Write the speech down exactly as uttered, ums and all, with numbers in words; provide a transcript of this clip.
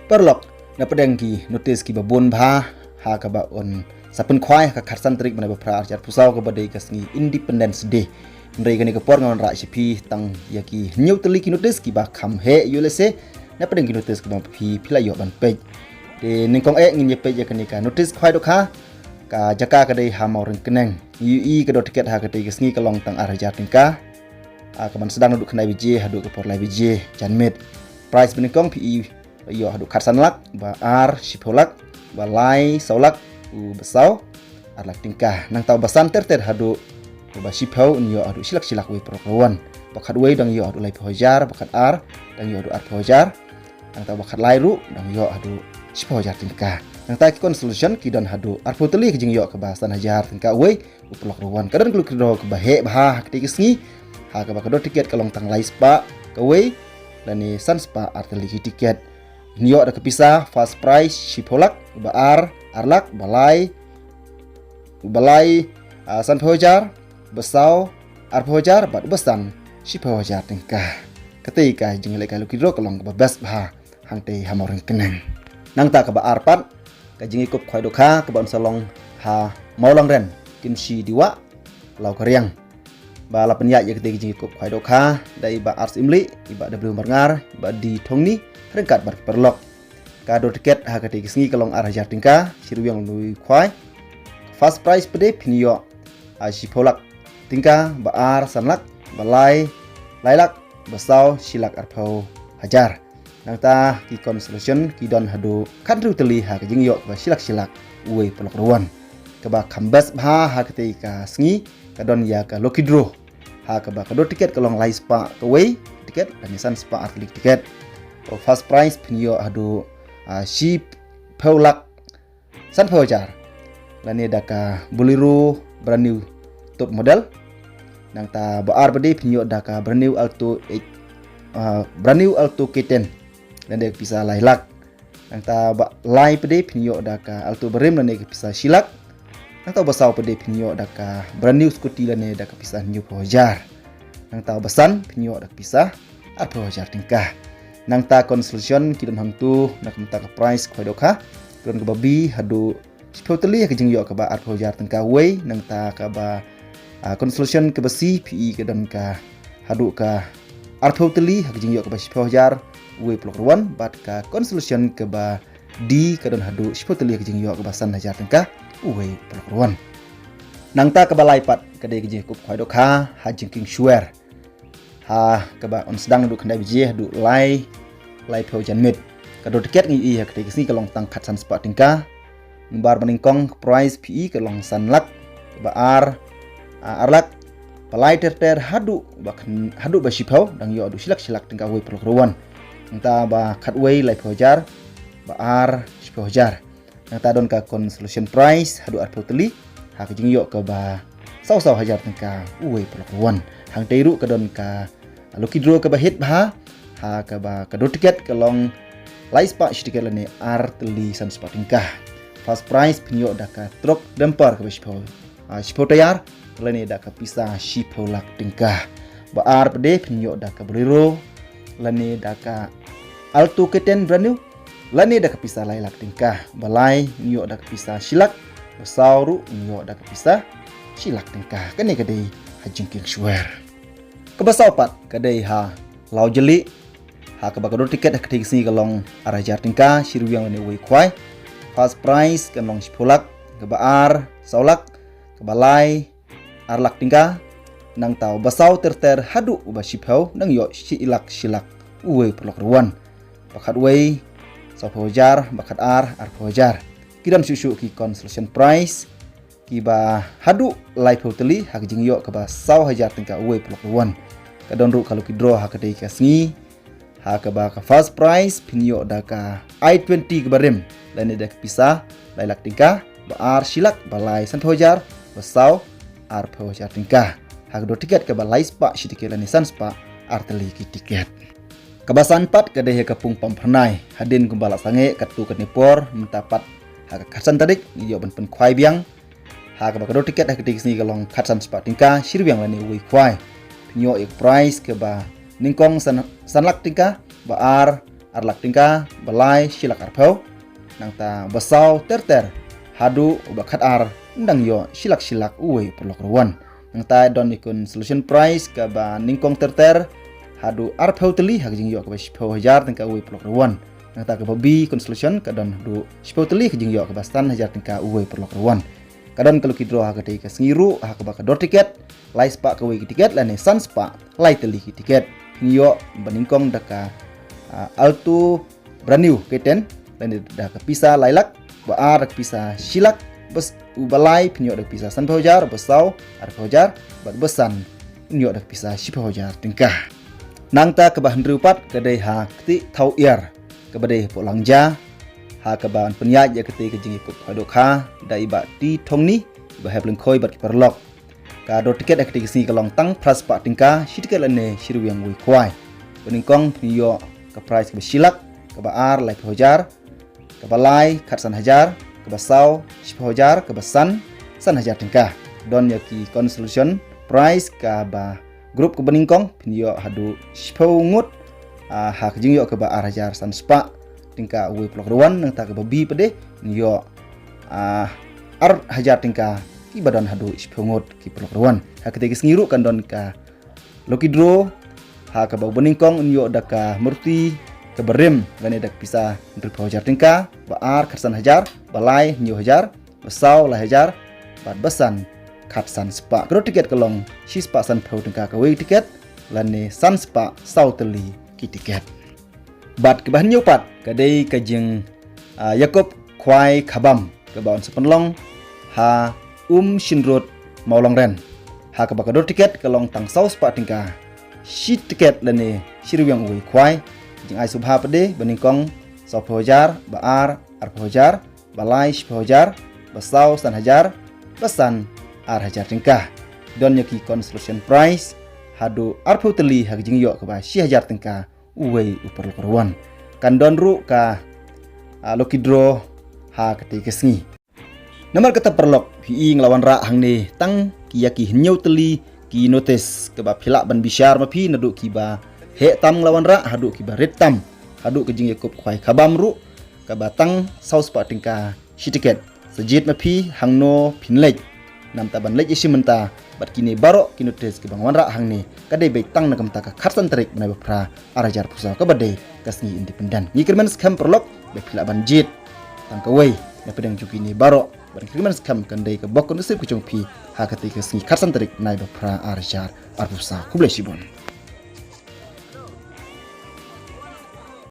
Paralok, na pdeng ki notice kiba bun bha ha kaba yn sa pynkhwai ha ka khatsan tarik bnai ba phra arhajar arphew saw kaba dei ka sngi Independence Day. Hynrei kane ka por nga wanrah sha phi tang ïa ki hynñiew tylli ki notice kiba kham heh ïoh lehse na pdeng ki notice kiba phi phi la ïoh ban peit. Te nyngkong eh ngin ïa peit ïa kane ka notice khwai dohkha. Ka jaka ka dei ha Mawryngkneng. Ïohi ka dor tiket ha katei ka sngi ka long tang arhajar tyngka. Ah, ka ban sdang naduh khyndai baje haduh ka por lai baje janmiet. Price ba nyngkong phi i ïoh haduh khatsan lak, ba ar shiphew lak, ba lai saw lak, u ba saw ar lak tyngka. Nangta u ba san ter ter haduh u ba shiphew un ïoh haduh shi lak shi lak wei paralok ruwan. Ba khatwei dang ïoh haduh laiphew hajar, ba khatar dang ïoh haduh arphew hajar. Nangta ba khatlai ruh dang ïoh haduh shiphew hajar tyngka. Nangta ki consolation ki don haduh arphew tylli ka jingïoh kaba san hajar tyngka uwei u paralok ruwan. Ka don ka lucky draw kaba heh bha ha katei ka sngi. Ha kaba ka dor tiket ka long tang lai spah kawei lane san spah ar tylli ki tiket. Ïoh da ka pisa first prize shiphew lak, ba ar ar lak, ba lai, ba lai, ah, sanphew hajar, ba saw arphew hajar bad ba san shiphew hajar tyngka. Katei ka jingïalehkai lucky draw ka long kaba best bha hangtei ha Mawryngkneng. Nangta kaba ar pat ka jingïakup khwai dohkha kaba yn sa long ha Mawlangren, Kynshi Diwa, Lawkariang. Ba la pynïaid ïa katei ka jingïakup khwai dohkha da i Bah R Syiemlieh, i Bah W Marngar, i Bah D Thongni ryngkat bad ki paralok. Ka dor tiket ha katei ka sngi ka long arhajar tyngka, shi ryngwiang lane uwei u khwai. First prize pat de phin ïoh, ah, shiphew lak tyngka, ba ar san lak, ba lai lai lak, ba saw shi lak arphew hajar. Nangta ki consolation ki don haduh khathynriew tylli ha ka jingïoh kaba shi lak shi lak uwei paralok ruwan. Kaba kham best bha ha katei ka sngi ka don ïa ka lucky draw. Ha kaba ka dor tiket ka long lai spah kawei tiket lane san spah ar tylli ki tiket. Ka first prize phin ïoh haduh, ah, shiphew lak sanphew hajar lane da ka Bolero brand new top model. Nangta ba ar pat de phin ïoh da ka brand new Alto eight, ah, brand new Alto K ten lane da ka pisa lai lak. Nangta ba lai pat de phin ïoh da ka Alto barim lane ka pisa shi lak. Nangta ba saw pat de phin ïoh da ka brand new scooty lane da ka pisa hynñiewphew hajar. Nangta ba san phin ïoh da ka pisa arphew hajar tyngka. Nangta consolation ki don hangtu na ka bynta ka prize khwai dohkha. Ka don kaba B haduh shiphew tylli ha ka jingïoh kaba arphew hajar tyngka uwei, nangta kaba, ah, consolation kaba C phi i ka don ka haduh ka arphew tylli ha ka jingïoh kaba shiphew hajar uwei paralok ruwan, bad ka consolation kaba D ka don haduh shiphew tylli ha ka jingïoh kaba san hajar tyngka uwei paralok ruwan. Nangta kaba lai pat ka dei ka jingkup khwai dohkha ha jingkieng shwer. Ha kaba yn sdang naduh khyndai baje haduh lai, laiphew janmiet. Ka dor tiket ngi i ha katei ka sngi ka long tang khatsan spah tyngka. Nambar ba nyngkong ka prize phi i ka long san lak, ba ar, ah, ar lak, ba lai ter ter haduh ba khyndai, haduh ba shiphew dang ïoh haduh shi lak shi lak tyngka uwei paralok ruwan. Nangta ba khatwei laiphew hajar, ba ar shiphew hajar. Nangta don ka consolation prize haduh arphew tylli ha ka jingïoh kaba saw saw hajar tyngka uwei paralok ruwan. Hangtei ruh ka don ka lucky draw kaba hit bha ha kaba ka dor tiket ka long lai spah shi tiket lane ar tylli san spah tyngka. First prize phin ïoh da ka trok dumper kaba shiphew, ah, shiphew tayar lane da ka pisa shiphew lak tyngka. Ba ar pat de phin ïoh da ka Bolero lane da ka Alto K ten brand new lane da ka pisa lai lak tyngka. Ba lai ngin ïoh da ka pisa shi lak, ba saw ruh ngin ïoh da ka pisa shi lak tyngka. Kane ka dei ha jingkieng shwer. Kaba saw pat ka dei ha Lawjylli, ha kaba ka dor tiket ha katei ka sngi ka long ar hajar tyngka, shi ryngwiang lane uwei u khwai. First prize kan long shiphew lak, kaba ar saw lak, kaba lai ar lak tyngka. Nangta uba saw ter ter haduh uba shiphew dang ïoh shi lak shi lak uwei paralok ruwan. Ba khatwei sawphew hajar, ba khatar arphew hajar. Ki don shuh shuh ki consolation prize kiba haduh laiphew tylli ha ka jingïoh kaba saw hajar tyngka uwei paralok ruwan. Ka don ruh ka lucky draw ha katei ka sngi ha kaba ka first prize phin ïoh da ka i twenty kaba rim lane da ka pisa lai lak tyngka, ba ar shi lak, ba lai sanphew hajar, ba saw arphew hajar tyngka. Ha ka dor tiket kaba lai spah shi tiket lane san spah ar tylli ki tiket. Kaba san pat ka dei ha ka pung pam phyrnai. Hadien kumba la sangeh katto katne por mynta pat ha ka khatsan tarik ngi ïoh ban pynkhwai biang. Ha kaba ka dor tiket ha katei ka sngi ka long khatsan spah tyngka, shi ryngwiang lane uwei u khwai. Phin ïoh ïa ka prize kaba nyngkong san, san lak tyngka, ba ar ar lak tyngka, ba lai shi lak arphew. Nangta ba saw ter ter haduh ba khat ar, yn dang ïoh shi lak shi lak uwei u paralok ruh wan. Nangta don ïa consolation prize kaba nyngkong ter ter haduh arphew tylli ha ka jingïoh kaba shiphew hajar tyngka uwei u paralok ruh wan. Nangta kaba B consolation ka don haduh shiphew tylli ka jingïoh kaba san hajar tyngka uwei u paralok ruh wan. Ka don ka lucky draw ha katei ka sngi ruh ha kaba ka dor tiket lai spah kawei ki tiket lane san spah lai tylli ki tiket. Phin ïoh ba nyngkong da ka, ah, Alto brand new K ten lane da ka pisa lai lak, ba ar da ka pisa shi lak, ba s-, uba lai phin ïoh da ka pisa sanphew hajar, ba saw arphew hajar, bad ba san yn ïoh da ka pisa shiphew hajar tyngka. Nangta kaba hynriew pat ka dei ha kti thaw iar kaba dei hapoh Langja, ha kaba yn pynïaid ïa katei ka jingïakup khwai dohkha da i Bah T Thongni, ba hep lyngkhoi bad ki paralok. Ka dor tiket ha katei ka sngi ka long tang phra spah tyngka shi tiket lane shi ryngwiang uwei u khwai. Ba nyngkong phin ïoh ka prize kaba shi lak, kaba ar laiphew hajar, kaba lai khatsan hajar, kaba saw shiphew hajar, kaba san san hajar tyngka. Don ïa ki consolation prize kaba group kaba nyngkong phin ïoh haduh shiphew ngut, ah, ha ka jingïoh kaba ar hajar san spah tyngka uwei u paralok ruh wan. Nangta kaba B pat de phin ïoh, ah, ar hajar tyngka kiba don haduh shiphew ngut ki paralok ruh wan. Ha katei ka sngi ruh kan don ka lucky draw ha kaba uba nyngkong yn ïoh da ka murti kaba rim lane da ka pisa hynriewphew hajar tyngka, ba ar khatsan hajar, ba lai hynñiew hajar, ba saw lai hajar, bad ba san khatsan spah. Ka dor tiket ka long shi spah sanphew tyngka kawei tiket lane san spah saw tylli ki tiket. Bad kaba hynñiew pat ka dei ka jing, ah, ïakup khwai khabam kaba yn sa pynlong ha Umshinrut Mawlongren, ha kaba ka dor tiket ka long tang saw spah tyngka shi tiket lane shi ryngwiang uwei u khwai. Jingai sngewbha pat de ba nyngkong sawphew hajar, ba ar arphew hajar, ba lai shiphew hajar, ba saw san hajar, ba san ar hajar tyngka. Don ïa ki consolation prize haduh arphew tylli ha ka jingïoh kaba shi hajar tyngka uwei u paralok ruh wan. Kan don ruh ka, ah, lucky draw ha katei ka sngi. Namar kata paralok, phi i nga la wanrah hangne tang ki ïa ki hynñiew tylli ki notice kaba phi lah ban bishar ma phi, naduh kiba heh tam nga la wanrah haduh kiba rit tam, haduh ka jingïakup khwai khabam ruh kaba tang saw spah tyngka shi tiket. Sa jied ma phi hangno phin leit. Namta ban leit ïashim bynta bad kine baroh ki notice kiba nga wanrah hangne, ka dei beit tang na ka bynta ka khatsan tarik bnai ba phra ar hajar arphew saw kaba dei ka sngi Independent. Ngi kyrmen skhem paralok ba phi lah ban jied tang kawei na pdeng jong kine baroh, bad ngi kyrmen skhem kan dei ka bok ka nusip ka jong phi ha katei ka sngi khatsan tarik bnai ba phra ar hajar arphew saw. Khublei shibun.